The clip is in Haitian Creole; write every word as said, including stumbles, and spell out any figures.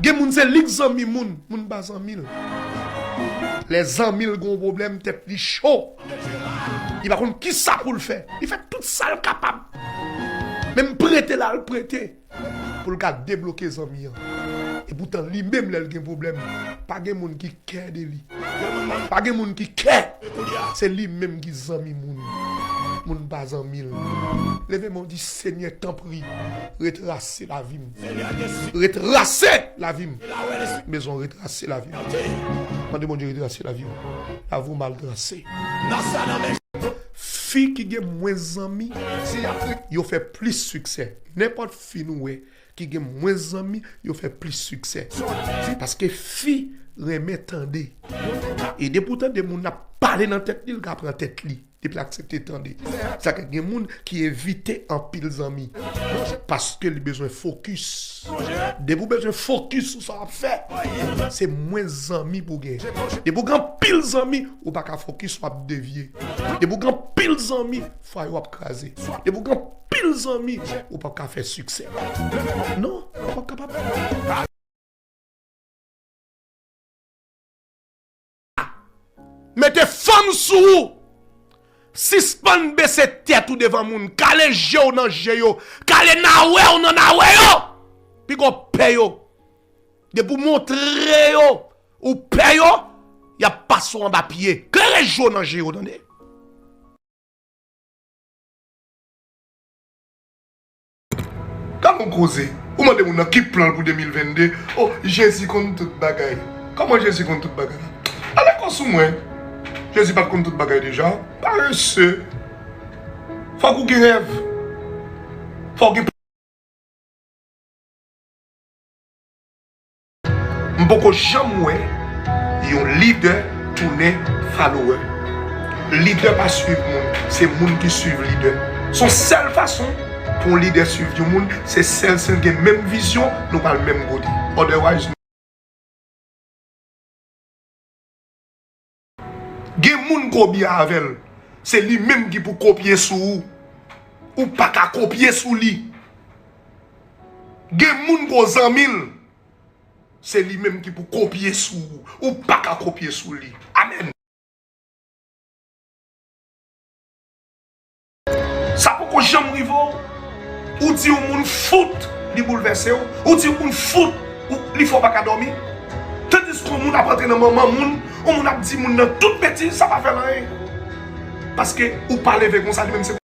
Gen moun se li k zanmi moun, moun pa zanmi l. Lè zanmi l gen yon pwoblèm, tèt li cho. Li pa konn kisa pou l fè. Li fè tout sa l kapab. Menm prete l al prete pou l ka debloke zanmi an. Epoutan li menm lè l gen pwoblèm, pa gen moun ki kè de li. Pa gen moun ki kè. Se li menm ki zanmi moun. Moun pa zanmi l. Leve men w di, Senyè, tanpri, retrase lavi m. Retrase lavi m. M bezwen retrase lavi m. Mande Bondye retrase lavi w. Lavi w mal trase. Fi ki gen mwens zanmi, yo fè plis siksè. Nenpòt fi nou wè ki gen mwens zanmi, yo fè plis siksè. Paske fi renmen tande. E depi w tande moun ap pale nan tèt li, l ka pran tèt li. Depi l aksepte tande. Sa ke gen moun ki evite anpil zanmi. Paske li bezwen fokis. Depi w bezwen fokis sou sa w ap fè, se mwens zanmi pou w gen. Depi w gen anpil zanmi, ou pa ka fokis, w ap devye. Depi w gen anpil zanmi, fwaye w ap kraze. Depi w gen anpil zanmi, ou p ap ka fè siksè. Non, ou p ap kapab. Mete fanm sou ou. Sispann bese tèt ou devan moun. Kale je w nan je yo. Kale nawè w nan nawè yo. Piga w pè yo. Depi w montre yo ou pè yo, y ap pase w anba pye. Klere je w nan je yo, tande. Gad yon koze. Ou mande moun nan ki plan l pou de mil vennde. Oh, Jezi konn tout bagay. Kòman Jezi konn tout bagay? Ale kò sou mwen. Jezi pa t konn tout bagay deja? Parese. Fòk ou gen rèv. Fòk ou gen M poko janm wè yon lidè tounen follower. Lidè pa swiv moun, se moun ki swiv lidè. Se yon sèl fason pou yon lidè swiv yon moun, se sèl si l gen menm vizyon, nou pral menm kote. Otherwise, gen moun ko byen avè l, se li menm ki pou kopye sou ou. Ou pa ka kopye sou li. Gen moun ko zanmi l, se li menm ki pou kopye sou ou. Ou pa ka kopye sou li. Amèn. Sa poko janm rive w. Ou di yon moun fout, li boulvèse w. Ou di yon moun fout, ou, li fè w pa ka dòmi. Tandiske yon moun ap antre nan manman moun, yon moun ap di moun nan tout betiz, sa pa fè l anyen. Paske ou pa leve konsa, li menm se